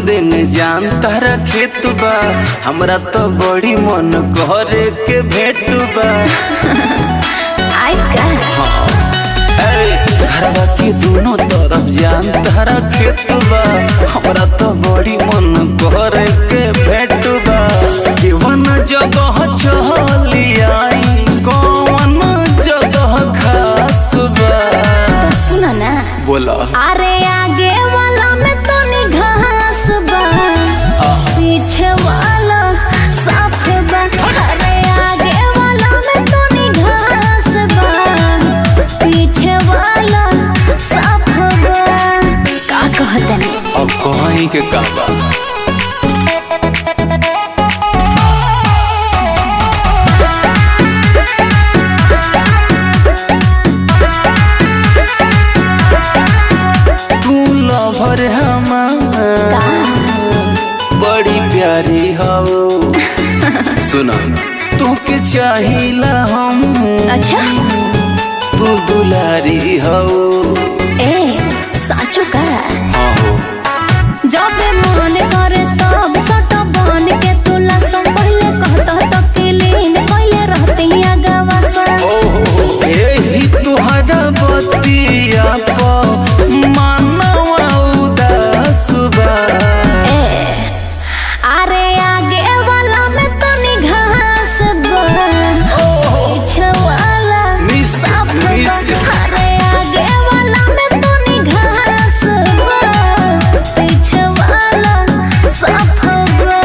दिन जान तारा खेत बा, हमरा तो बड़ी मन करे के भेंट बा। आई का? हाँ। ए, घरवा के दोनों तरफ जान तारा खेत बा, हमरा तो बड़ी मन करे के भेंट बा। केवन जगह चली आई, कौन जगह खास बा? तो सुनो ना। बोला। अरे आगे वाला में तो घास बा, पीछे वाला साफ बा। अरे आगे वाला में तो घास बा, पीछे वाला साफ बा। का कहतनी? अब कहीं के का बा? तू लवर हमार बड़ी प्यारी हो, सुना तू के चाहिला हम। अच्छा। तू दुलारी हो। ए साचो का? हाँ हो। जब मन करे तब सट बन के तुला सब पहले कहता तो क्लीन पहले रहते ही अगवा सा। ओहो, एही तुहरा बतिया प मानवा उदास बा। ए अरे आगे वाला में तो घास बा, पीछे वाला मिस साफ बा। मिस अरे आगे वाला में तो घास बा, पीछे वाला साफ बा।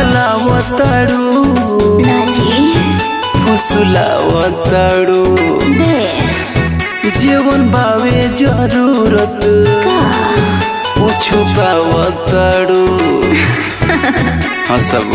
बहलावतारू ना जी। फुसलावतारू बे। जीवन बावे जरूरत का? उ छुपावतारू। हाँ सब।